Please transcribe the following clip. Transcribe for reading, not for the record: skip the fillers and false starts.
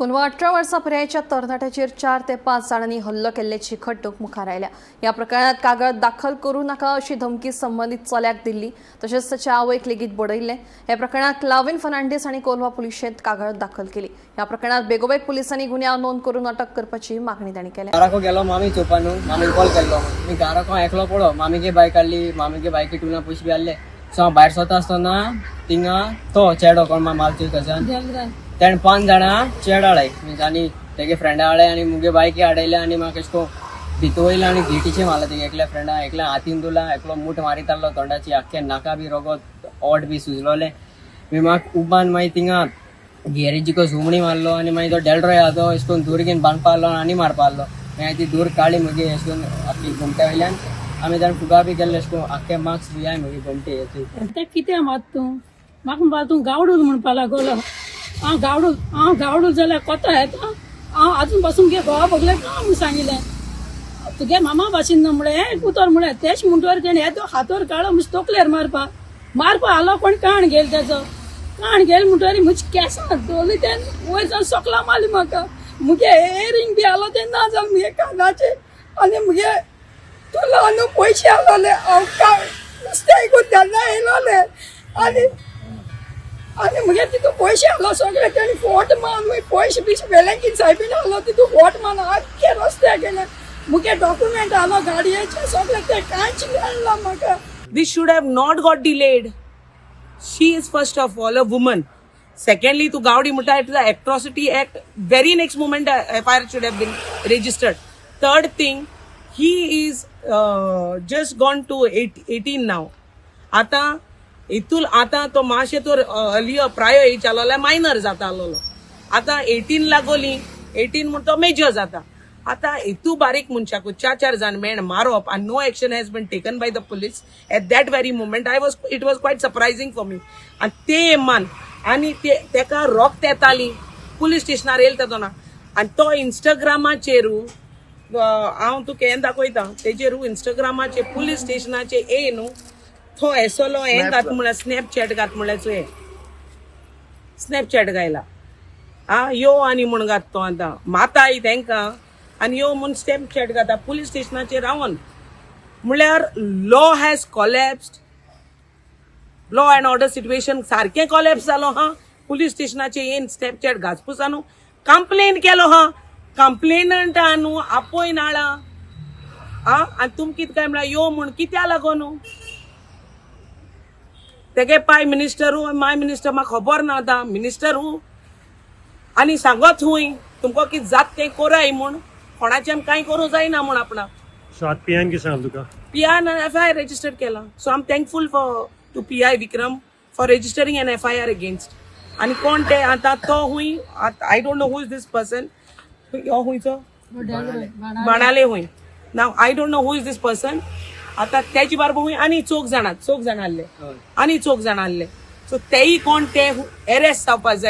कोलवा 18 वर्सां पिरायेच्या तरणाट्याचेर 4 ते 5 जाणांनी हल्लो केल्ल्याची घडणूक मुखार आयल्या. ह्या प्रकरणात कागद दाखल करूं नाका अशी धमकी संबंदीत चल्याक दिल्ली, तशेंच ताच्या आवयक लेगीत बडयल्लें. ह्या प्रकरणात क्लाविन फर्नांडीस हांणी कोलवा पुलिशेंत कागाळ दाखल केली. ह्या प्रकरणात बेगोबेग पुलिसांनी गुन्यांव नोंद करून अटक करपाची मागणी तांणी केल्या. घराको गेलो मामी चोवपा न्हू, मामीन कॉल केल्लो. मी घराको हांव एकलो पडो, मामीगे बायक काडली, मामीगे बायकी टुना पयशे बी आहले. सो हांव भायर सरता आसतना थिंगा तो चेडो कोण मालचो कजन, तेणें पांच जाणां चेड हाडय मिन्स आनी तेगे फ्रेंडा हाडय आनी मुगे बायकी हाडयले आनी म्हाका एशे कोन भितर वयले आनी घेटीचे मारला तेगे एकल्या फ्रेंडा. एकल्या हातीन दुला, एकलो मूठ मारीत आहलो. तोंडाची आख्खे नाका बी रगत, ओट बी सुजलोले. मागीर म्हाका उबान मागीर थिंगा गॅरेजीको सुमणी मारलो आनी मागीर तो डेल्ड्रो येता, तो अशें करून दूर घेवन बांदपा आहलो आनी मारपा आहलो. मागीर ती दूर काडली मागीर अशें करून आपली घुमट्या वयल्यान. आमी ताणें फुगा बी केल्ले, अशें करून आख्खे मार्क्स बी I मागीर घुमटे. ते कितें मात तूं म्हाका म्हणपा तूं गावडूल म्हणपा लागलो. हांव गावडूल? हांव गावडूल जाल्यार कोतो येता? हांव आजून पासून गे घोवा बगले ना म्हूण सांगिल्लें. तुगे मामा भाशेन न्हू म्हळें, हें उतर म्हळें. तेच म्हणटकीर तेणें येदो हातोर काडलो म्हणजे तकलेर मारपा मारपा आलो. कोण काण घेयल तेजो काण घेयल म्हणटकीर म्हजी केंसां धरली तें वयर जावन सोकलां मारली म्हाका. मुगे एरिंग बी आलो तें ना जालें मुगे कानाचें आनी मुगे तुला न्हू पयशे आसलोले. हांव काय नुस्तें आयकून तेन्ना येयलोले आनी आनी मुगे तितू पयशे आसलो सगळे. तेणी फोट मारून पयशे बिशे वेलेंकीन सायबीन आसलो. तितू फोट मारून आख्खे रस्त्याक गेले. मुगे डॉक्युमेंट आसलो गाडयेचे सगळे, ते कांयच मेळना म्हाका. This should have not got delayed. She is first of all a woman. Secondly, to Gaudi Mutta, it is the Atrocity Act. Very next moment, FIR should have been registered. Third thing, he is just gone to 18 now. आता इतून आता तो मातशें तो earlier prior as आसलो, minor जाता आसलो. आतां 18 लागोली, 18 म्हण तो मेजर जाता. आतां हितू बारीक मनशाक चार चार जाण मेण मारप आनी no action has been taken by the police at that very moment. I was it was quite surprising for me. आनी ते मान आनी ते तेका रोक्त येताली, पुलीस स्टेशनार येयले तेदोना. आनी तो इंस्टाग्रामाचेरू हांव तुका हें दाखयता, तेजेरू इंस्टाग्रामाचेर पुलीस स्टेशनाचेर ये न्हू, तो एसोलो हें घात म्हळ्यार स्नॅपचॅट घात म्हळ्यार हें स्नॅपचॅट घायला. आ यो आनी म्हूण घात तो आतां माताय तेंकां आनी यो म्हूण स्नॅपचॅट घाता पुलीस स्टेशनाचेर रावन. म्हळ्यार law has collapsed, law and order situation सारकें कॉलॅप्स जालो. हा, पुलीस स्टेशनाचेर येन स्नॅपचॅट घासपूसा न्हू, कंप्लेन केलो हा, कंप्लेनंटा न्हू आपोय नाळा. आ आनी तुम कितें काय म्हळ्यार यो म्हूण कित्या लागो न्हू? तेगे पाय मिनिस्टरू माय मिनिस्टर म्हाका खबर ना. आतां मिनिस्टरू आनी सांगत हुंय तुमकां कितें जात तें कोराय म्हूण, कोणाच्यान कांय करूं जायना म्हूण आपणाक. सो आतां पियान कितें सांगलें तुका? PI FIR registered केला. So I am thankful for to PI Vikram for registering an FIR against. आनी कोण ते आतां तो हुंय, I don't know who is this person. हो हुंयचो बाणाले हुंय. Now I don't know who is this person. आतां तेजे barber हुंय आनी चोग जाणां आहले, आनी चोग जाणां आहले. सो तेय कोण ते एरेस्ट जावपा जाय.